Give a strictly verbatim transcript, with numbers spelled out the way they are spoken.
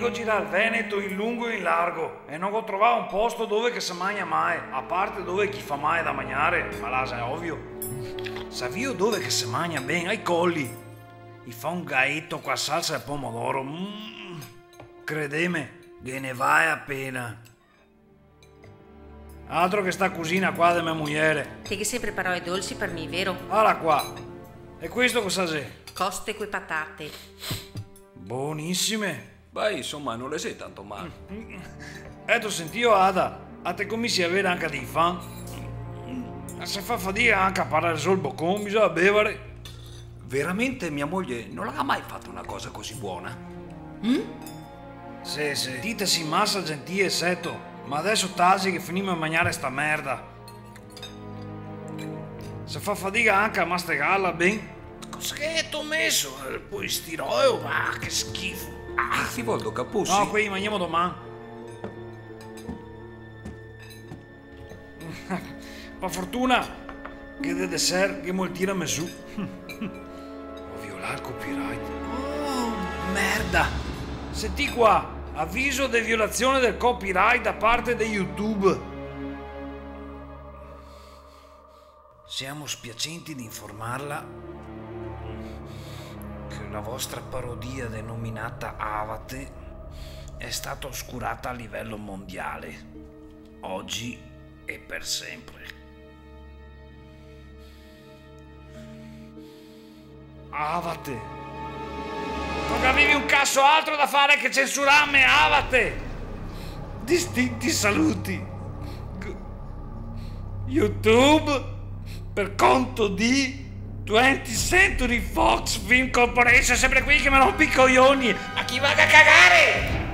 Go girà el Veneto in lungo e in largo e no go trovà un posto dove che se magna mae, a parte dove che i fa mae da magnare, ma là xe ovio. Savìo dove che se magna ben? Ai Colli. I fa un gaeto co a salsa de pomodoro. Mm. Credeme, ghe ne vae a pena. Altro che sta cusina qua de me muiere. Te ghe sempre paroe dolsi par mi, vero? Ala qua. E questo cosa xe? Coste co e patate. Bonisime. Beh, insoma, no le xe tanto mal. Eh, te go sentìo, Ada? A te cominsi a vere anca dei fan. Se fa fadiga anca a parar zo el bocon, bisogna bevare. Veramente mia moglie no la ga mai fato na cosa cusì bona. Mm? Sì, sì. Ti te si masa gentile, seto, ma deso tasi che finimo de magnare sta merda. Se fa fadiga anca a mastegarla ben. Cosa che te go meso? Eh, poi sti roe, ma che schifo. Ah. Sivoldo, capussi? No, quei magnemo doman. Pa fortuna che de dessert ghemo el tiramisù. Go violà el copyright. Oh, merda! Sentì qua, aviso de violazione del copyright da parte de YouTube. Siamo spiacenti di informarla che la vostra parodia denominata Avate è stata oscurata a livello mondiale, oggi e per sempre. Avate. No gavevi un caso altro da fare che censurarme, avate. Distinti saluti. YouTube, per conto di Twentieth Century Fox Film Corporation, sempre quei che me rompe i coglioni. Ma chi vaga a cagare!